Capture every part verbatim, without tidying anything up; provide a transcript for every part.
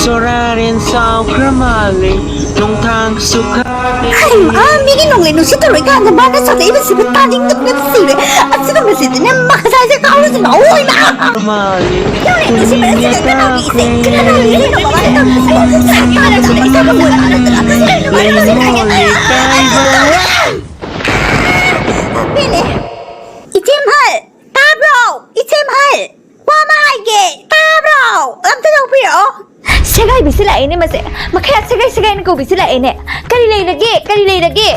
ꯆꯣꯔꯥꯔꯦꯟ ꯆꯥꯎꯈ꯭ꯔ ꯃꯥꯜꯂꯦ, ꯅꯣꯡꯊꯥꯡꯁꯨ ꯈꯥꯗꯦ꯫ ꯍꯩꯃꯥ, ꯃꯤꯒꯤ ꯅꯣꯡꯂꯩ ꯅꯨꯡꯁꯤꯠ ꯇꯧꯔꯤꯀꯥꯟꯗ ꯃꯥꯅ ꯁꯛꯂꯛꯏꯕꯁꯤꯕꯨ ꯇꯥꯅꯤꯡꯗꯕꯅ ꯁꯤꯔꯦ꯫ ꯑꯁꯤꯒꯨꯝꯕꯁꯤꯗꯤꯅꯦ, ꯃꯈꯥꯁꯦ ꯀꯥꯎꯔꯁꯨ ꯉꯥꯎꯔꯣꯏꯅ꯫ ꯃꯥꯜꯂꯦ, ꯅꯣꯡꯂꯩ ꯅꯨꯡꯁꯤꯠ ꯇꯨꯃꯤꯟꯅ ꯃꯔꯛꯁꯤꯗ ꯀꯅꯥꯒꯤ ꯏꯁꯩ? ꯇꯥꯈ꯭ꯔꯦ꯫ ꯀꯅꯥꯒꯤ ꯏꯁꯩꯅꯣ ꯃꯥꯅ ꯇꯧꯔꯤꯁꯤꯕꯣ? ꯁꯛꯄ ꯅꯠꯇ꯭ꯔꯒ ꯏꯁꯩ ꯇꯧꯕ ꯑꯣꯏꯔꯝꯒꯅꯤ꯫ ꯂꯩꯉꯣꯏ ꯀꯥꯏꯕ꯫ ꯄꯦꯜꯂꯦ꯫ ꯏꯆꯦ ꯃꯍꯜ, ꯇꯥꯕ꯭ꯔꯣ? ꯏꯆꯦ ꯃꯍꯜ, ꯋꯥ ꯑꯃ ꯍꯥꯏꯒꯦ, ꯇꯥꯕ꯭ꯔꯣ? ꯑꯝꯇ ꯂꯧꯕꯤꯔꯛꯑꯣ꯫ ꯁꯦꯒꯥꯏꯕꯤꯁꯤ ꯂꯥꯛꯑꯦꯅꯦ ꯃꯁꯦ꯫ ꯃꯈꯌꯥꯠ ꯁꯦꯒꯥꯏ ꯁꯦꯒꯥꯏꯅ ꯀꯧꯕꯤꯁꯤ ꯂꯥꯛꯑꯦꯅꯦ꯫ ꯀꯔꯤ ꯂꯩꯔꯒꯦ? ꯀꯔꯤ ꯂꯩꯔꯒꯦ?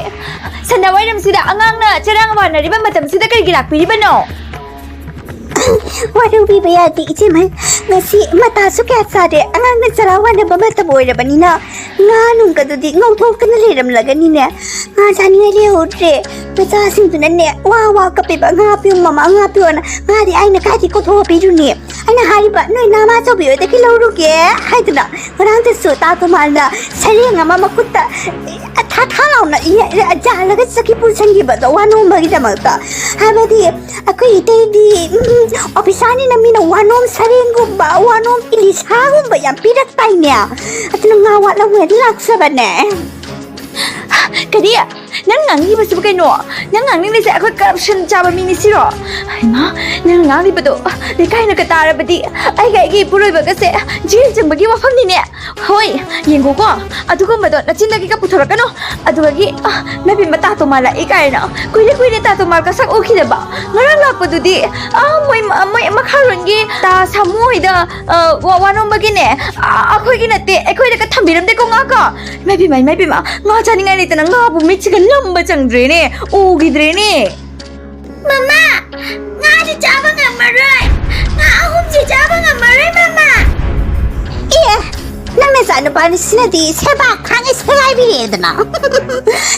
ꯁꯟꯗꯥ ꯋꯥꯏꯔꯝꯁꯤꯗ ꯑꯉꯥꯡꯅ ꯆꯔꯥꯡ ꯋꯥꯅꯔꯤꯕ ꯃꯇꯝꯁꯤꯗ ꯀꯔꯤꯒꯤ ꯂꯥꯛꯄꯤꯔꯤꯕꯅꯣ? ꯋꯥꯔꯧꯕꯤꯕ ꯌꯥꯗꯦ, ꯏꯆꯦꯃ꯫ ꯉꯁꯤ ꯃꯇꯥꯁꯨ ꯀꯌꯥ ꯆꯥꯗꯦ꯫ ꯑꯉꯥꯡꯅ ꯆꯔꯥ ꯋꯥꯅꯕ ꯃꯇꯝ ꯑꯣꯏꯔꯕꯅꯤꯅ, ꯉꯥ ꯅꯨꯡꯒꯗꯨꯗꯤ ꯉꯧꯊꯣꯛꯇꯅ ꯂꯩꯔꯝꯂꯒꯅꯤꯅꯦ꯫ ꯉꯥ ꯆꯥꯅꯤꯡꯉꯥꯏ ꯂꯩꯍꯧꯗ꯭ꯔꯦ꯫ ꯃꯆꯥꯁꯤꯡꯗꯨꯅꯅꯦ, ꯋꯥ ꯋꯥ ꯀꯞꯄꯦꯕ, "ꯉꯥ ꯄꯤꯌꯨ ꯃꯃꯥ, ꯉꯥ ꯄꯤꯌꯨꯅ"꯫ ꯉꯥꯗꯤ ꯑꯩꯅ ꯀꯥꯏꯗꯩ ꯀꯣꯊꯣꯛꯑ ꯄꯤꯔꯨꯅꯤ? ꯑꯩꯅ ꯍꯥꯏꯔꯤꯕ, "ꯅꯣꯏ ꯅꯃꯥꯆꯧꯕꯤ ꯍꯣꯏꯗꯒꯤ ꯂꯧꯔꯨꯒꯦ" ꯍꯥꯏꯗꯅ꯫ ꯉꯔꯥꯡꯗꯁꯨ ꯇꯥ ꯇꯣꯃꯥꯟꯅ ꯁꯔꯦꯡ ꯑꯃ ꯃꯈꯨꯠꯇ ꯊꯥ ꯊꯥ ꯂꯥꯎꯅ ꯌꯥꯜꯂꯒ ꯆꯠꯈꯤ ꯄꯨꯁꯟꯈꯤꯕꯗꯣ ꯋꯥ ꯅꯣꯝꯕꯒꯤꯗꯃꯛꯇ꯫ ꯍꯥꯏꯕꯗꯤ ꯑꯩꯈꯣꯏ ꯏꯇꯩꯗꯤ, ꯎꯝ, ꯑꯣꯐꯤꯁꯥꯔꯅꯤꯅ ꯃꯤꯅ ꯋꯥꯅꯣꯝ ꯁꯔꯦꯡꯒꯨꯝꯕ, ꯋꯥꯅꯣꯝ ꯏꯂꯤꯁꯥꯒꯨꯝꯕ ꯌꯥꯝ ꯄꯤꯔꯛꯇꯥꯏꯅꯦ꯫ ꯑꯗꯨꯅ ꯉꯥ ꯋꯥꯠꯂꯝꯃꯦ ꯂꯥꯛꯆꯕꯅꯦ꯫ ꯀꯔꯤ? ꯅꯪ ꯉꯥꯡꯉꯤꯕꯁꯤꯕꯨ ꯀꯩꯅꯣ? ꯅꯪ ꯉꯥꯡꯅꯤꯡꯂꯤꯁꯦ ꯑꯩꯈꯣꯏ ꯀꯔꯞꯁꯟ ꯆꯥꯕ ꯃꯤꯅꯤ ꯁꯤꯔꯣ? ꯍꯩꯃꯥ, ꯅꯪ ꯉꯥꯡꯂꯤꯕꯗꯣ ꯂꯩꯀꯥꯏꯅꯒ ꯇꯥꯔꯕꯗꯤ ꯑꯩꯒ ꯑꯩꯒꯤ ꯏꯄꯨꯔꯣꯏꯕꯒꯁꯦ ꯖꯦꯜ ꯆꯪꯕꯒꯤ ꯋꯥꯐꯝꯅꯤꯅꯦ꯫ ꯍꯣꯏ, ꯌꯦꯡꯉꯨꯀꯣ, ꯑꯗꯨꯒꯨꯝꯕꯗꯣ ꯅꯆꯤꯟꯗꯒꯤꯒ ꯄꯨꯊꯣꯔꯛꯀꯅꯨ꯫ ꯑꯗꯨꯗꯒꯤ, ꯑ, ꯃꯦꯕꯤ ꯃꯇꯥ ꯇꯣꯃꯥ ꯂꯥꯛꯏ ꯀꯥꯏꯅ꯫ ꯀꯨꯏꯔꯦ ꯀꯨꯏꯔꯦ ꯇꯥ ꯇꯣꯃꯥ ꯀꯁꯛ ꯎꯈꯤꯗꯕ꯫ ꯉꯔꯥꯡ ꯂꯥꯛꯄꯗꯨꯗꯤ, ꯑ, ꯃꯣꯏ, ꯃꯣꯏ ꯃꯈꯥꯔꯣꯟꯒꯤ ꯇꯥ ꯁꯥꯃꯨ ꯍꯣꯏꯗ, ꯑ, ꯋꯥ-, ꯋꯥꯅꯣꯝꯕꯒꯤꯅꯦ꯫ ꯑ, ꯑꯩꯈꯣꯏꯒꯤ ꯅꯠꯇꯦ, ꯑꯩꯈꯣꯏꯗꯒ ꯊꯝꯕꯤꯔꯝꯗꯦꯀꯣ ꯉꯥ ꯀꯣ꯫ ꯏꯃꯥ ꯏꯕꯦꯝꯃ, ꯏꯃꯥ ꯏꯕꯦꯝꯃ, ꯉꯥ ꯆꯥꯅꯤꯡꯉꯥꯏ ꯂꯩꯇꯅ ꯉꯥꯕꯨ ꯃꯤꯠꯁꯤꯒ ꯅꯝꯕ ꯆꯪꯗ꯭ꯔꯦꯅꯦ, ꯎꯈꯤꯗ꯭ꯔꯦꯅꯦ꯫ ꯃꯃꯥ, ꯉꯥꯁꯤ ꯆꯥꯕ ꯉꯝꯃꯔꯣꯏ꯫ ꯉꯥ ꯑꯍꯨꯝꯁꯤ ꯆꯥꯕ ꯉꯝꯃꯔꯣꯏ, ꯃꯃꯥ꯫ ꯑꯦ, ꯅꯪ ꯅꯆꯥꯅꯨꯄꯥꯅꯤꯁꯤꯅꯗꯤ ꯁꯦꯕꯥ ꯈꯥꯡꯉꯦ ꯁꯦꯒꯥꯏꯕꯤꯔꯦꯗꯅ꯫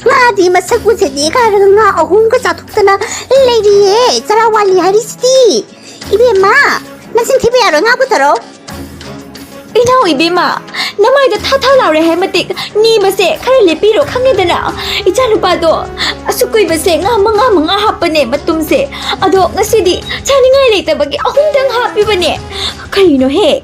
ꯉꯥꯗꯤ ꯃꯁꯛ ꯎꯖꯗꯦ ꯀꯥꯏꯔꯒ ꯉꯥ ꯑꯍꯨꯝꯒ ꯆꯥꯊꯣꯛꯇꯅ ꯂꯩꯔꯤꯌꯦ꯫ ꯆꯔꯥ ꯋꯥꯠꯂꯤ ꯍꯥꯏꯔꯤꯁꯤꯗꯤ꯫ ꯏꯕꯦꯝꯃ, ꯅꯆꯤꯟ ꯊꯤꯕ ꯌꯥꯔꯣꯏ, ꯉꯥ ꯄꯨꯊꯔꯣ꯫ ꯏꯅꯥꯎ ꯏꯕꯦꯝꯃ, ꯅꯃꯥꯏꯗ ꯊꯥ ꯊꯥ ꯂꯥꯎꯔꯦ ꯍꯥꯏ ꯃꯇꯤꯛ ꯅꯤꯕꯁꯦ ꯈꯔ ꯂꯦꯞꯄꯤꯔꯣ ꯈꯪꯉꯦꯗꯅ? ꯏꯆꯥꯅꯨꯄꯥꯗꯣ ꯑꯁꯨꯛ ꯀꯨꯏꯕꯁꯦ ꯉꯥ ꯃꯉꯥ ꯃꯉꯥ ꯍꯥꯞꯄꯅꯦ ꯃꯇꯨꯝꯁꯦ, ꯑꯗꯣ ꯉꯁꯤꯗꯤ ꯆꯥꯅꯤꯡꯉꯥꯏ ꯂꯩꯇꯕꯒꯤ ꯑꯍꯨꯝꯗꯪ ꯍꯥꯞꯄꯤꯕꯅꯦ꯫ ꯀꯔꯤꯅꯣꯍꯦ?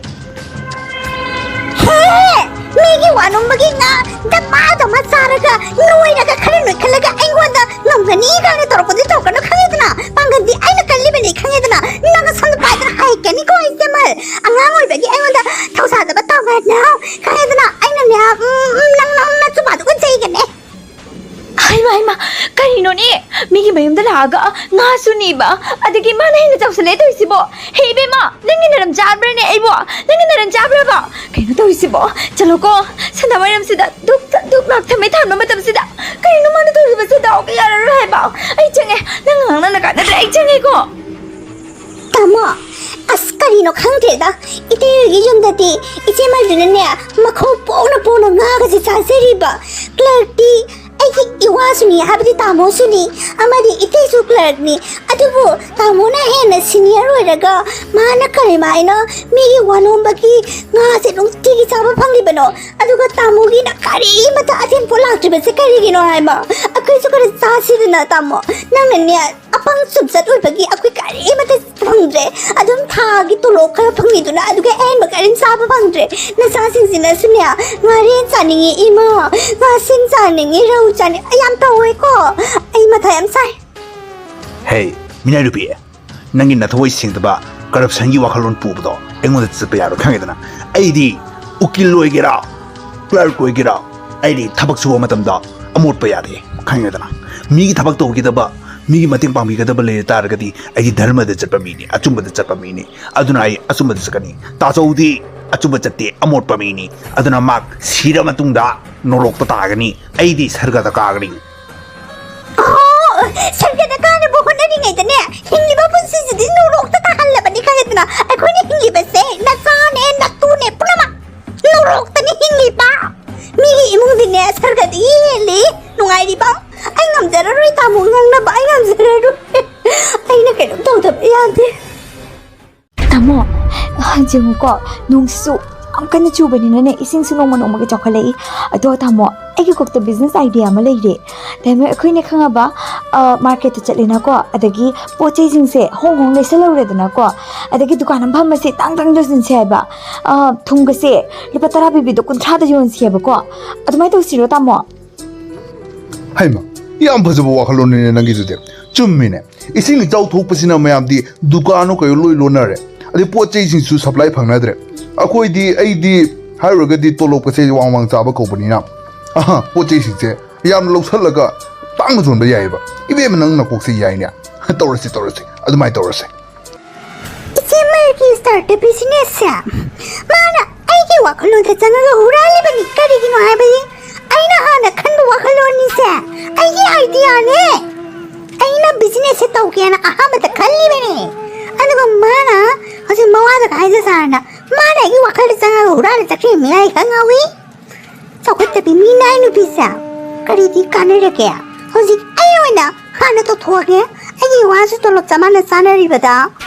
ꯍꯥ? ꯑꯦ, ꯃꯤꯒꯤ ꯋꯥꯅꯣꯝꯕꯒꯤ ꯉꯥ ꯗꯃꯥ ꯗꯃꯥ ꯆꯥꯔꯒ, ꯅꯣꯏꯔꯒ, ꯈꯔ ꯅꯣꯏꯈꯠꯂꯒ ꯑꯩꯉꯣꯟꯗ ꯉꯝꯒꯅꯤ ꯀꯥꯏꯅ ꯇꯧꯔꯛꯄꯗꯤ ꯇꯧꯔꯛꯀꯅꯨ, ꯈꯪꯉꯦꯗꯅ? ꯄꯥꯡꯒꯜꯗꯤ ꯑꯩꯅ ꯀꯜꯂꯤꯕꯅꯤ, ꯈꯪꯉꯦꯗꯅ? ꯅꯪ ꯁꯝꯗ ꯄꯥꯏꯗꯅ ꯍꯥꯏꯀꯅꯤꯀꯣ, ꯏꯆꯦꯃꯜ꯫ ꯑꯉꯥꯡ ꯑꯣꯏꯕꯒꯤ ꯑꯩꯉꯣꯟꯗ ꯊꯧꯁꯥꯗꯕ ꯇꯧꯒꯅꯨ, ꯈꯪꯉꯦꯗꯅ? ꯑꯩꯅꯅꯦ, ꯎꯝ, ꯎꯝ, ꯅꯪ, ꯅꯪ ꯅꯆꯨꯄꯥꯗꯨꯒ ꯆꯩꯒꯅꯤ꯫ ꯍꯩꯃꯥ, ꯍꯩꯃꯥ, ꯀꯔꯤꯅꯣꯅꯦ? ꯃꯤꯒꯤ ꯃꯌꯨꯝꯗ ꯂꯥꯛꯑꯒ ꯉꯥꯁꯨ ꯅꯤꯕ, ꯑꯗꯒꯤ ꯃꯥꯅ ꯍꯦꯟꯅ ꯆꯥꯎꯁꯜꯂꯛꯑꯦ ꯇꯧꯔꯤꯁꯤꯕꯣ꯫ ꯍꯦ ꯏꯕꯦꯝꯃ, ꯅꯪꯒꯤ ꯅꯔꯝ ꯆꯥꯕ꯭ꯔꯥꯅꯦ ꯑꯩꯕꯣ? ꯅꯪꯒꯤ ꯅꯔꯝ ꯆꯥꯕ꯭ꯔꯕ? ꯀꯩꯅꯣ ꯇꯧꯔꯤꯁꯤꯕꯣ? ꯆꯠꯂꯣꯀꯣ, ꯁꯟꯗꯥ ꯋꯥꯏꯔꯝꯁꯤꯗ ꯙꯨꯞ ꯊ-, ꯙꯨꯞ ꯂꯥꯛ ꯊꯝꯃꯩ ꯊꯥꯟꯕ ꯃꯇꯝꯁꯤꯗ꯫ ꯀꯩꯅꯣ ꯃꯥꯅ ꯇꯧꯔꯤꯕꯁꯦ? ꯗꯥꯎꯒ ꯌꯥꯔꯔꯣꯏ ꯍꯥꯏꯕ꯫ ꯑꯩ ꯆꯪꯉꯦ, ꯅꯪ ꯉꯥꯡꯅ ꯀꯥꯟꯅꯗ꯭ꯔꯦ, ꯑꯩ ꯆꯪꯉꯦꯀꯣ꯫ ꯇꯥꯃꯣ, ꯑꯁ, ꯀꯔꯤꯅꯣ ꯈꯪꯗ꯭ꯔꯦꯗ꯫ ꯏꯇꯩꯒꯤ ꯌꯨꯝꯗꯗꯤ ꯏꯆꯦ ꯃꯜꯗꯨꯅꯅꯦ, ꯃꯈꯧ ꯄꯣꯛꯅ ꯄꯣꯛꯅ ꯉꯥꯒꯁꯦ ꯆꯥꯖꯔꯤꯕ꯫ ꯀ꯭ꯂꯥꯔꯛꯇꯤ ꯑꯩꯒꯤ ꯏꯋꯥꯁꯨꯅꯤ, ꯍꯥꯏꯕꯗꯤ ꯇꯥꯃꯣꯁꯨꯅꯤ, ꯑꯃꯗꯤ ꯏꯇꯩꯁꯨ ꯀ꯭ꯂꯥꯔꯛꯅꯤ꯫ ꯑꯗꯨꯕꯨ ꯇꯥꯃꯣꯅ ꯍꯦꯟꯅ ꯁꯤꯅꯤꯌꯔ ꯑꯣꯏꯔꯒ ꯃꯥꯅ ꯀꯔꯤꯃꯥꯏꯅ ꯃꯤꯒꯤ ꯋꯥꯅꯣꯝꯕꯒꯤ ꯉꯥꯁꯦ ꯅꯨꯡꯇꯤꯒꯤ ꯆꯥꯕ ꯐꯪꯂꯤꯕꯅꯣ? ꯑꯗꯨꯒ ꯇꯥꯃꯣꯒꯤꯅ ꯀꯔꯤꯃꯇ ꯑꯊꯦꯟꯄꯣꯠ ꯂꯥꯛꯇ꯭ꯔꯤꯕꯁꯦ ꯀꯔꯤꯒꯤꯅꯣ ꯍꯥꯏꯕ? ꯑꯩꯈꯣꯏꯁꯨ ꯈꯔ ꯆꯥꯁꯤꯗꯅ, ꯇꯥꯃꯣ꯫ ꯅꯪꯅꯅꯦ, ꯑꯄꯪ ꯆꯨꯞꯆꯠ ꯑꯣꯏꯕꯒꯤ ꯑꯩꯈꯣꯏ ꯀꯔꯤꯃꯇ ꯐꯪꯗ꯭ꯔꯦ꯫ ꯑꯗꯨꯝ ꯊꯥꯒꯤ ꯇꯣꯂꯣꯞ ꯈꯔ ꯐꯪꯉꯤꯗꯨꯅ, ꯑꯗꯨꯒ ꯑꯍꯦꯟꯕ ꯀꯔꯤꯝ ꯆꯥꯕ ꯐꯪꯗ꯭ꯔꯦ꯫ ꯅꯆꯥꯁꯤꯡꯁꯤꯅꯁꯨꯅꯦ, "ꯉꯥꯔꯦꯟ ꯆꯥꯅꯤꯡꯉꯤ ꯏꯃꯥ, ꯉꯥꯁꯤꯡ ꯆꯥꯅꯤꯡꯉꯤ, ꯔꯧ ꯆꯥꯅꯤꯡꯉꯤ" ꯌꯥꯝ ꯇꯧꯋꯦꯀꯣ꯫ ꯑꯩ ꯃꯊꯥ ꯌꯥꯝ ꯁꯥꯏ꯫ ꯍꯦ, ꯃꯤꯅꯥꯏ ꯅꯨꯄꯤ, ꯅꯪꯒꯤ ꯅꯊꯧꯑꯣꯏ ꯁꯦꯡꯗꯕ ꯀꯔꯞꯁꯟꯒꯤ ꯋꯥꯈꯜꯂꯣꯟ ꯄꯨꯕꯗꯣ ꯑꯩꯉꯣꯟꯗ ꯆꯠꯄ ꯌꯥꯔꯣꯏ, ꯈꯪꯉꯦꯗꯅ? ꯑꯩꯗꯤ ꯎꯀꯤꯜ ꯑꯣꯏꯒꯦꯔꯥ, ꯀ꯭ꯂꯥꯔꯛ ꯑꯣꯏꯒꯦꯔꯥ, ꯑꯩꯗꯤ ꯊꯕꯛ ꯁꯨꯕ ꯃꯇꯝꯗ ꯑꯃꯣꯠꯄ ꯌꯥꯗꯦ, ꯈꯪꯉꯦꯗꯅ? ꯃꯤꯒꯤ ꯊꯕꯛ ꯇꯧꯈꯤꯗꯕ, ꯃꯤꯒꯤ ꯃꯇꯦꯡ ꯄꯥꯡꯕꯤꯒꯗꯕ ꯂꯩꯔ ꯇꯥꯔꯒꯗꯤ ꯑꯩꯗꯤ ꯙꯔꯃꯗ ꯆꯠꯄ ꯃꯤꯅꯤ, ꯑꯆꯨꯝꯕꯗ ꯆꯠꯄ ꯃꯤꯅꯤ꯫ ꯑꯗꯨꯅ ꯑꯩ ꯑꯆꯨꯝꯕꯗ ꯆꯠꯀꯅꯤ꯫ ꯇꯥꯆꯧꯗꯤ ꯑꯆꯨꯝꯕ ꯆꯠꯇꯦ, ꯑꯃꯣꯠꯄ ꯃꯤꯅꯤ꯫ ꯑꯗꯨꯅ ꯃꯍꯥꯛ ꯁꯤꯔ ꯃꯇꯨꯡꯗ ꯅꯣꯔꯣꯛꯇ ꯇꯥꯒꯅꯤ, ꯑꯩꯗꯤ ꯁꯔꯒꯗ ꯀꯥꯒꯅꯤ꯫ ꯑꯣ, ꯁꯔꯒꯗ ꯀꯥꯅꯕ ꯍꯣꯠꯅꯔꯤꯉꯩꯗꯅꯦ, ꯍꯤꯡꯂꯤꯕ ꯄꯨꯟꯁꯤꯁꯤꯗꯤ ꯅꯣꯔꯣꯛꯇ ꯇꯥꯍꯜꯂꯕꯅꯤ, ꯈꯪꯉꯦꯗꯅ? ꯑꯩꯈꯣꯏꯅ ꯍꯤꯡꯂꯤꯕꯁꯦ ꯅꯆꯥꯅꯦ, ꯅꯇꯨꯅꯦ, ꯄꯨꯝꯅꯃꯛ ꯅꯣꯔꯣꯛꯇꯅꯤ ꯍꯤꯡꯂꯤꯕ꯫ ꯃꯤꯒꯤ ꯏꯃꯨꯡꯗꯤꯅꯦ, ꯁꯔꯒꯗꯒꯤ ꯍꯦꯜꯂꯤ ꯅꯨꯡꯉꯥꯏꯔꯤꯕ꯫ ꯑꯩ ꯉꯝꯖꯔꯔꯣꯏ, ꯇꯥꯃꯣ, ꯉꯥꯡꯅꯕ ꯑꯩ ꯉꯝꯖꯔꯔꯣꯏ꯫ ꯑꯩꯅ ꯀꯩꯅꯣꯝ ꯇꯧꯗꯕ ꯌꯥꯗꯦ꯫ ꯇꯥꯃꯣ, ꯌꯦꯡꯉꯨꯀꯣ, ꯅꯣꯡꯁꯤꯁꯨ ꯌꯥꯝ ꯀꯟꯅ ꯆꯨꯕꯅꯤꯅꯅꯦ, ꯏꯁꯤꯡꯁꯨ ꯅꯣꯡꯃ ꯅꯣꯡꯃꯒꯤ ꯆꯥꯎꯈꯠꯂꯛꯏ꯫ ꯑꯗꯣ ꯇꯥꯃꯣ, ꯑꯩꯒꯤ ꯀꯣꯛꯇ ꯕꯤꯖꯤꯅꯦꯁ ꯑꯥꯏꯗꯤꯌꯥ ꯑꯃ ꯂꯩꯔꯦ꯫ ꯇꯥꯃꯣ, ꯑꯩꯈꯣꯏꯅ ꯈꯪꯉꯕ, ꯃꯥꯔꯀꯦꯠꯇ ꯆꯠꯂꯦꯅꯀꯣ, ꯑꯗꯒꯤ ꯄꯣꯠ ꯆꯩꯁꯤꯡꯁꯦ ꯍꯣꯡ ꯍꯣꯡ ꯂꯩꯁꯜꯍꯧꯔꯦꯗꯅꯀꯣ, ꯑꯗꯒꯤ ꯗꯨꯀꯥꯟ ꯑꯃ ꯐꯝꯕꯁꯦ ꯇꯥꯡ ꯇꯥꯡ ꯌꯣꯟꯁꯤꯟꯁꯦ ꯍꯥꯏꯕ꯫ ꯊꯨꯝꯒꯁꯦ ꯂꯨꯄꯥ ꯇꯔꯥ ꯄꯤꯕꯤꯗꯣ ꯀꯨꯟꯊ꯭ꯔꯥꯗ ꯌꯣꯟꯁꯤ ꯍꯥꯏꯕꯀꯣ꯫ ꯑꯗꯨꯃꯥꯏꯅ ꯇꯧꯁꯤꯔꯣ, ꯇꯥꯃꯣ? ꯍꯩꯃ, ꯌꯥꯝ ꯐꯖꯕ ꯋꯥꯈꯜꯂꯣꯟꯅꯤꯅꯦ ꯅꯪꯒꯤꯗꯨꯗꯤ꯫ ꯆꯨꯝꯃꯤꯅꯦ, ꯏꯁꯤꯡ ꯏꯆꯥꯎ ꯊꯣꯛꯄꯁꯤꯅ ꯃꯌꯥꯝꯗꯤ ꯗꯨꯀꯥꯟ ꯀꯩꯔꯣ ꯂꯣꯏ ꯂꯣꯟꯅꯔꯦ꯫ ꯑꯗꯩ ꯄꯣꯠ ꯆꯩꯁꯤꯡꯁꯨ ꯁꯄ꯭ꯂꯥꯏ ꯐꯪꯅꯗ꯭ꯔꯦ꯫ ꯑꯩꯈꯣꯏꯗꯤ, ꯑꯩꯗꯤ ꯍꯥꯏꯔꯨꯔꯒꯗꯤ ꯇꯣꯂꯣꯞꯀꯁꯦ ꯋꯥꯡ ꯋꯥꯡ ꯆꯥꯕ ꯀꯧꯕꯅꯤꯅ, ꯑꯍ, ꯄꯣꯠ ꯆꯩꯁꯤꯡꯁꯦ ꯌꯥꯝꯅ ꯂꯧꯁꯜꯂꯒ ꯇꯥꯡꯅ ꯌꯣꯟꯕ ꯌꯥꯏꯑꯕ꯫ ꯏꯕꯦꯝꯃ, ꯅꯪ ꯅꯀꯣꯛꯁꯦ ꯌꯥꯏꯅꯦ꯫ ꯇꯧꯔꯁꯤ, ꯇꯧꯔꯁꯤ, ꯑꯗꯨꯃꯥꯏꯅ ꯇꯧꯔꯁꯤ꯫ ꯏꯆꯦ ꯃꯔꯀꯤ ꯁ꯭ꯇꯥꯔꯠꯇ ꯕꯤꯖꯤꯅꯦꯁꯁꯦ ꯃꯥꯅ ꯑꯩꯒꯤ ꯋꯥꯈꯜꯂꯣꯟꯗ ꯆꯪꯉꯒ ꯍꯨꯔꯥꯜꯂꯤꯕꯅꯤ꯫ ꯀꯔꯤꯒꯤꯅꯣ ꯍꯥꯏꯕꯗꯤ ꯑꯩꯅ ꯍꯥꯟꯅ ꯈꯟꯕ ꯋꯥꯈꯜꯂꯣꯟꯅꯤꯁꯦ ꯑꯩꯒꯤ ꯑꯥꯏꯗꯤꯌꯥꯅꯦ꯫ ꯑꯩꯅ ꯕꯤꯖꯤꯅꯦꯁꯁꯦ ꯇꯧꯒꯦꯅ ꯑꯍꯥꯟꯕꯗ ꯈꯜꯂꯤꯕꯅꯦ꯫ ꯑꯗꯨꯒ ꯃꯥꯅ ꯍꯧꯖꯤꯛ ꯃꯋꯥꯗ ꯍꯥꯏꯖ ꯁꯥꯔꯅ ꯃꯥꯅ ꯑꯩꯒꯤ ꯋꯥꯈꯜꯗ ꯆꯪꯉꯒ ꯍꯨꯔꯥꯜꯂ ꯆꯠꯈꯤꯕꯅꯤ꯫ ꯑꯩ ꯈꯪꯍꯧꯋꯤ꯫ ꯆꯥꯎꯈꯠꯇꯕꯤ ꯃꯤ ꯅꯥꯏ ꯅꯨꯄꯤꯁꯦ ꯀꯔꯤꯗꯤ ꯀꯥꯟꯅꯔꯒꯦ? ꯍꯧꯖꯤꯛ ꯑꯩ ꯑꯣꯏꯅ ꯍꯥꯟꯅ ꯇꯧꯊꯣꯛꯑꯒꯦ꯫ ꯑꯩꯒꯤ ꯋꯥꯁꯨ ꯇꯣꯂꯣꯞ ꯆꯞ ꯃꯥꯟꯅ ꯆꯥꯅꯔꯤꯕꯗ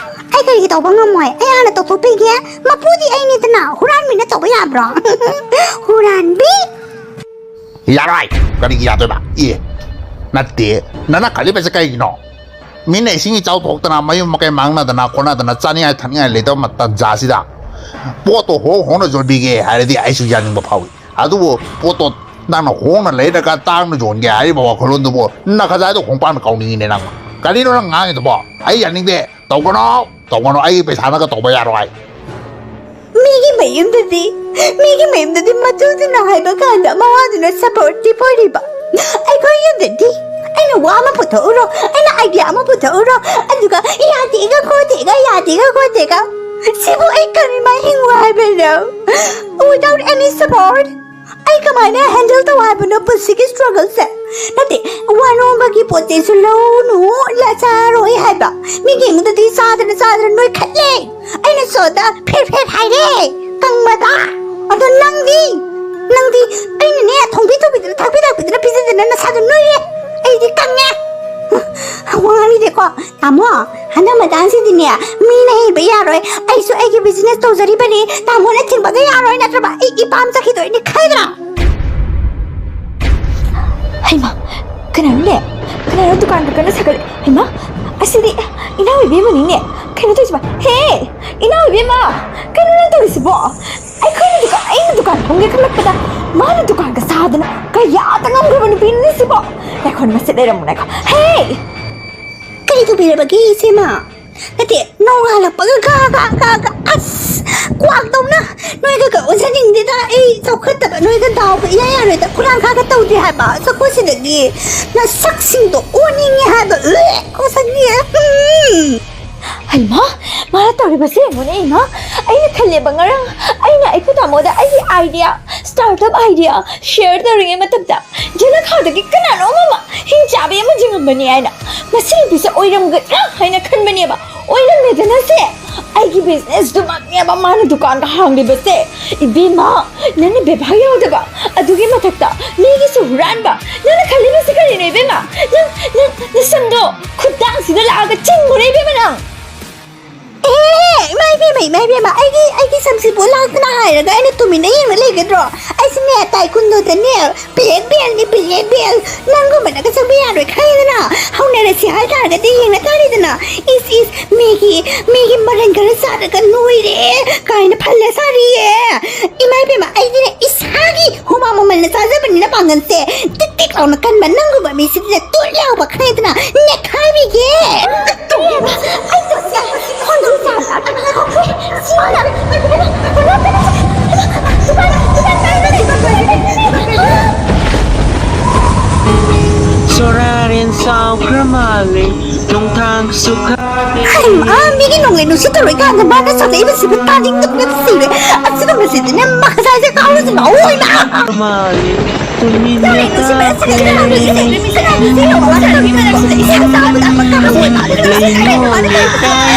ꯑꯩ ꯀꯔꯤꯒꯤ ꯇꯧꯕ ꯉꯝꯃꯣꯏ? ꯑꯩ ꯍꯥꯟꯅ ꯇꯧꯊꯣꯛꯄꯤꯒꯦ꯫ ꯃꯄꯨꯗꯤ ꯑꯩꯅꯤꯗꯅ, ꯍꯨꯔꯥꯟꯕꯤꯅ ꯇꯧꯕ ꯌꯥꯕ꯭ꯔꯣ? ꯍꯨꯔꯥꯟꯕꯤ! ꯌꯥꯔꯣꯏ꯫ ꯀꯔꯤꯒꯤ ꯌꯥꯗꯣꯏꯕ? ꯑꯦ, ꯅꯠꯇꯦ, ꯅꯪꯅ ꯈꯜꯂꯤꯕꯁꯦ ꯀꯩꯒꯤꯅꯣ? ꯃꯤꯅ ꯏꯁꯤꯡ ꯏꯆꯥꯎ ꯊꯣꯛꯇꯅ, ꯃꯌꯨꯝ ꯃꯀꯩ ꯃꯥꯡꯅꯗꯅ ꯈꯣꯠꯅꯗꯅ, ꯆꯥꯅꯤꯡꯉꯥꯏ ꯊꯛꯅꯤꯡꯉꯥꯏ ꯂꯩꯇꯕ ꯃꯇꯝ ꯖꯥꯁꯤꯗ ꯄꯣꯠꯇꯣ ꯍꯣꯡ ꯍꯣꯡꯅ ꯌꯣꯟꯕꯤꯒꯦ ꯍꯥꯏꯔꯗꯤ ꯑꯩꯁꯨ ꯌꯥꯅꯤꯡꯕ ꯐꯥꯎꯏ꯫ ꯑꯗꯨꯕꯨ ꯄꯣꯠꯇꯣ ꯅꯪꯅ ꯍꯣꯡꯅ ꯂꯩꯔꯒ ꯇꯥꯡꯅ ꯌꯣꯟꯒꯦ ꯍꯥꯏꯔꯤꯕ ꯋꯥꯈꯜꯂꯣꯟꯗꯨꯕꯨ ꯅꯈꯖꯥꯏꯗꯣ ꯈꯣꯡꯄꯥꯛꯅ ꯀꯥꯎꯅꯤꯡꯉꯤꯅꯦ ꯅꯪ꯫ ꯀꯔꯤꯅꯣ ꯅꯪ ꯉꯥꯡꯉꯤꯗꯨꯕꯣ? ꯑꯩ ꯌꯥꯅꯤꯡꯗꯦ꯫ ꯇꯧꯒꯅꯣ, ꯇꯧꯒꯅꯣ꯫ ꯑꯩꯒꯤ ꯄꯩꯁꯥꯅꯒ ꯇꯧꯕ ꯌꯥꯔꯣꯏ꯫ ꯃꯤꯒꯤ ꯃꯌꯨꯝꯗꯗꯤ, ꯃꯤꯒꯤ ꯃꯌꯨꯝꯗꯗꯤ ꯃꯇꯨꯗꯨꯅ ꯍꯥꯏꯕ ꯀꯥꯟꯗ ꯃꯋꯥꯗꯨꯅ ꯁꯄꯣꯔꯇꯤꯞ ꯑꯣꯏꯔꯤꯕ꯫ ꯑꯩꯈꯣꯏ ꯌꯨꯝꯗꯗꯤ ꯑꯩꯅ ꯋꯥ ꯑꯃ ꯄꯨꯊꯣꯛꯎꯔꯣ, ꯑꯩꯅ ꯑꯥꯏꯗꯤꯌꯥ ꯑꯃ ꯄꯨꯊꯣꯛꯎꯔꯣ, ꯑꯗꯨꯒ ꯌꯥꯗꯦꯒ ꯈꯣꯠꯇꯦꯒ, ꯌꯥꯗꯦꯒ ꯈꯣꯠꯇꯦꯒ꯫ ꯁꯤꯕꯨ ꯑꯩ ꯀꯔꯝꯍꯥꯏ ꯍꯤꯡꯉꯨ ꯍꯥꯏꯕꯅꯣ? Without any support? ꯑꯩ ꯀꯃꯥꯏꯅ ꯍꯦꯟꯗꯜ ꯇꯧ ꯍꯥꯏꯕꯅꯣ ꯄꯨꯟꯁꯤꯒꯤ ꯁ꯭ꯇ꯭ꯔꯒꯜꯁꯦ? ꯅꯠꯇꯦ, ꯋꯥ ꯅꯣꯝꯕꯒꯤ ꯄꯣꯠ ꯆꯩꯁꯨ ꯂꯧꯅꯨ, ꯂ-, ꯆꯥꯔꯣꯏ ꯍꯥꯏꯕ꯫ ꯃꯤꯒꯤ ꯏꯃꯨꯡꯗꯗꯤ ꯆꯥꯗꯅ ꯆꯥꯗꯅ ꯅꯣꯏꯈꯠꯂꯦ꯫ ꯑꯩꯅ ꯁꯣꯗ ꯐꯦꯠ ꯐꯦꯠ ꯍꯥꯏꯔꯦ, ꯀꯪꯕꯗ꯫ ꯑꯗꯣ ꯅꯪꯗꯤ, ꯅꯪꯗꯤ ꯑꯩꯅꯅꯦ ꯊꯣꯡꯕꯤ ꯊꯣꯡꯕꯤꯗꯅ, ꯊꯥꯛꯄꯤ ꯊꯥꯛꯄꯤꯗꯅ ꯄꯤꯖꯗꯅ ꯅꯁꯥꯗꯣ ꯅꯣꯏꯔꯦ꯫ ꯑꯩꯗꯤ ꯀꯪꯉꯦ꯫ ꯋꯥꯔꯤꯗꯤꯀꯣ, ꯇꯥꯃꯣ, ꯍꯟꯗꯛ ꯃꯇꯥꯡꯁꯤꯗꯤꯅꯦ, ꯃꯤꯅ ꯍꯩꯕ ꯌꯥꯔꯣꯏ꯫ ꯑꯩꯁꯨ ꯑꯩꯒꯤ ꯕꯤꯖꯤꯅꯦꯁ ꯇꯧꯖꯔꯤꯕꯅꯤ꯫ ꯇꯥꯃꯣꯅ ꯊꯤꯡꯕꯒ ꯌꯥꯔꯣꯏ, ꯅꯠꯇ꯭ꯔꯕ ꯑꯩ ꯏꯄꯥꯝ ꯆꯠꯈꯤꯗꯣꯏꯅꯤ ꯈꯪꯗ꯭ꯔꯥ? ꯍꯩꯃ, ꯀꯅꯥꯅꯣꯅꯦ? ꯀꯅꯥꯅꯣ ꯗꯨꯀꯥꯟ ꯀꯟꯅ ꯁꯥꯒꯠꯂꯦ? ꯍꯩꯃꯥ, ꯑꯁꯤꯗꯤ ꯏꯅꯥꯎ ꯏꯕꯦꯝꯃꯅꯤꯅꯦ꯫ ꯀꯩꯅꯣ ꯇꯧꯔꯤꯁꯤꯕꯣ? ꯍꯦ, ꯏꯅꯥꯎ ꯏꯕꯦꯝꯃ, ꯀꯩꯅꯣ ꯅꯪ ꯇꯧꯔꯤꯁꯤꯕꯣ? ꯑꯩꯈꯣꯏꯅ ꯗꯨꯀꯥꯟ, ꯑꯩꯅ ꯗꯨꯀꯥꯟ ꯐꯝꯒꯦ ꯈꯜꯂꯛꯄꯗ ꯃꯥꯅ ꯗꯨꯀꯥꯟꯒ ꯁꯥꯗꯅ ꯀꯌꯥꯗ ꯉꯝꯈ꯭ꯔꯕ ꯅꯨꯄꯤꯅꯣ ꯁꯤꯕꯣ? ꯉꯥꯏꯈꯣ, ꯃꯁꯤ ꯂꯩꯔꯝꯃꯨ, ꯉꯥꯏꯈꯣ꯫ ꯍꯦ! ꯀꯔꯤ ꯇꯧꯕꯤꯔꯕꯒꯦ, ꯏꯆꯦꯃ? ꯅꯠꯇꯦ, ꯅꯣꯡꯉꯥꯜꯂꯛꯄꯒ ꯒꯥ, ꯒꯥ, ꯒꯥ, ꯒꯥ, ꯑꯁ, ꯀ꯭ꯋꯥꯛꯇꯧꯅ ꯅꯣꯏꯒ ꯀ-, ꯑꯣꯟꯖꯅꯤꯡꯗꯦꯗ꯫ ꯑꯩ ꯆꯥꯎꯈꯠꯇꯕ, ꯅꯣꯏꯒ ꯗꯥꯎꯒ ꯏꯌꯥ ꯌꯥꯔꯣꯏꯗ꯫ ꯈꯨꯔꯥꯡ ꯈꯥꯒ ꯇꯧꯗꯦ ꯍꯥꯏꯕ꯫ ꯆꯈꯣꯏꯁꯤꯗꯒꯤ ꯅꯁꯛꯁꯤꯡꯗꯣ ꯑꯣꯟꯅꯤꯡꯉꯦ ꯍꯥꯏꯕ꯫ ꯎꯏ, ꯀꯣꯁꯛꯅꯤ꯫ ꯎꯝ꯫ ꯍꯩꯃꯥ, ꯃꯥꯅ ꯇꯧꯔꯤꯕꯁꯦ ꯌꯦꯡꯉꯨꯅꯦ, ꯏꯃꯥ꯫ ꯑꯩꯅ ꯈꯜꯂꯦꯕ ꯉꯔꯥꯡ ꯑꯩꯅ ꯑꯩꯈꯣꯏ ꯇꯥꯃꯣꯗ ꯑꯩꯒꯤ idea, startup idea share ꯇꯧꯔꯤꯉꯩ ꯃꯇꯝꯗ ꯖꯂꯈꯥꯗꯒꯤ ꯀꯅꯥꯅꯣꯝ ꯑꯃ ꯍꯤꯡꯆꯥꯕꯤ ꯑꯃ ꯌꯦꯡꯉꯝꯕꯅꯤ ꯍꯥꯏꯅ꯫ ꯃꯁꯤ ꯅꯨꯄꯤꯁꯦ ꯑꯣꯏꯔꯝꯒꯗ꯭ꯔꯥ ꯍꯥꯏꯅ ꯈꯟꯕꯅꯦꯕ꯫ ꯑꯣꯏꯔꯝꯃꯦꯗꯅ ꯁꯦ꯫ ꯑꯩꯒꯤ business ꯇꯨꯃꯛꯅꯦꯕ ꯃꯥꯅ ꯗꯨꯀꯥꯟꯒ ꯍꯥꯡꯂꯤꯕꯁꯦ꯫ ꯏꯕꯦꯝꯃ, ꯅꯪꯅ ꯕꯦꯕꯥꯔ ꯌꯥꯎꯗꯕ, ꯑꯗꯨꯒꯤ ꯃꯊꯛꯇ ꯃꯤꯒꯤꯁꯨ ꯍꯨꯔꯥꯟꯕ꯫ ꯅꯪꯅ ꯈꯜꯂꯤꯕꯁꯤ ꯀꯔꯤꯅꯣ ꯏꯕꯦꯝꯃ? ꯅꯪ, ꯅꯪ ꯅꯁꯝꯗꯣ ꯈꯨꯠꯇꯥꯡꯁꯤꯗ ꯂꯥꯛꯑꯒ ꯆꯤꯡꯉꯨꯔꯦ ꯏꯕꯦꯝꯃ ꯅꯪ꯫ ꯑꯦ, ꯏꯃꯥ ꯏꯕꯦꯝꯃ, ꯏꯃꯥ ꯏꯕꯦꯝꯃ, ꯑꯩꯒꯤ, ꯑꯩꯒꯤ ꯁꯝꯁꯤꯕꯨ ꯂꯥꯛꯇꯅ ꯍꯥꯏꯔꯒ ꯑꯩꯅ ꯇꯨꯃꯤꯟꯅ ꯌꯦꯡꯅ ꯂꯩꯒꯗ꯭ꯔꯣ? ꯑꯩꯁꯨꯅꯦ, ꯇꯥꯏꯀꯨꯟꯗꯣꯗꯅꯦ, black beltꯅꯤ, black belt꯫ ꯅꯪꯒꯨꯝꯕꯅꯒ ꯆꯪꯕ ꯌꯥꯔꯣꯏ ꯈꯪꯉꯦꯗꯅ꯫ ꯍꯧꯅꯔꯁꯤ ꯍꯥꯏꯇꯥꯔꯒꯗꯤ ꯌꯦꯡꯅ ꯇꯥꯔꯦꯗꯅ꯫ ꯏꯁ, ꯏꯁ, ꯃꯤꯒꯤ, ꯃꯤꯒꯤ ꯃꯔꯟ ꯈꯔ ꯆꯥꯔꯒ ꯅꯣꯏꯔꯦ ꯀꯥꯏꯅ ꯐꯜꯂ ꯁꯥꯔꯤꯌꯦ꯫ ꯏꯃꯥ ꯏꯕꯦꯝꯃ, ꯑꯩꯗꯤꯅꯦ ꯏꯁꯥꯒꯤ ꯍꯨꯃꯥꯡ ꯃꯃꯜꯅ ꯆꯥꯖꯕꯅꯤꯅ ꯄꯥꯡꯒꯜꯁꯦ ꯇꯤꯛ ꯇꯤꯛ ꯂꯥꯎꯅ ꯀꯟꯕ, ꯅꯪꯒꯨꯝꯕ ꯃꯤꯁꯤꯗꯤꯅꯦ ꯇꯨꯠ ꯂꯥꯎꯕ ꯈꯪꯉꯦꯗꯅ, ꯅꯦꯛꯈꯥꯏꯕꯤꯒꯦ꯫ ꯏꯕꯦꯝꯃ, ꯑꯩ ꯇꯧꯁꯦ ꯈꯣꯟꯖꯦꯜ ꯆꯥꯕ ꯂꯥꯛꯀꯅꯤ꯫ ꯉꯥꯏꯈꯣ, ꯁꯤꯅ ꯁꯣꯔꯥꯔꯦꯟ ꯆꯥꯎꯈ꯭ꯔ ꯃꯥꯜꯂꯦ, ꯅꯣꯡꯊꯥꯡꯁꯨ ꯈꯥꯗꯦ꯫ ꯍꯩꯃꯥ, ꯃꯤꯒꯤ ꯅꯣꯡꯂꯩ ꯅꯨꯡꯁꯤꯠ ꯇꯧꯔꯤꯀꯥꯟꯗ ꯃꯥꯅ ꯁꯥꯗꯩꯕꯁꯤꯕꯨ ꯇꯥꯅꯤꯡꯗꯕꯅ ꯁꯤꯔꯦ꯫ ꯑꯁꯤꯒꯨꯝꯕꯁꯤꯗꯤꯅꯦ ꯃꯈꯥꯁꯦ ꯀꯥꯎꯔꯁꯨ ꯂꯥꯛꯑꯣꯏ ꯃꯥ꯫ ꯃꯥꯜꯂꯦ, ꯇꯨꯃꯤꯟꯅ ꯅꯣꯡꯂꯩ ꯅꯨꯡꯁꯤꯠ ꯃꯔꯛꯁꯤꯗ ꯀꯥꯈ꯭ꯔꯦ꯫ ꯀꯅꯥꯅꯣ ꯁꯤ ꯂꯩꯔꯝꯃꯤꯁꯦ? ꯀꯅꯥꯅꯣ ꯁꯤ ꯌꯧꯔꯒ ꯇꯧꯔꯝꯃꯤ ꯃꯔꯛꯁꯤꯗ ꯏꯁꯥ ꯆꯥꯕꯗ ꯑꯃ ꯀꯥꯈ꯭ꯔꯦ꯫ ꯂꯩꯅꯣ ꯂꯩꯀꯥꯏ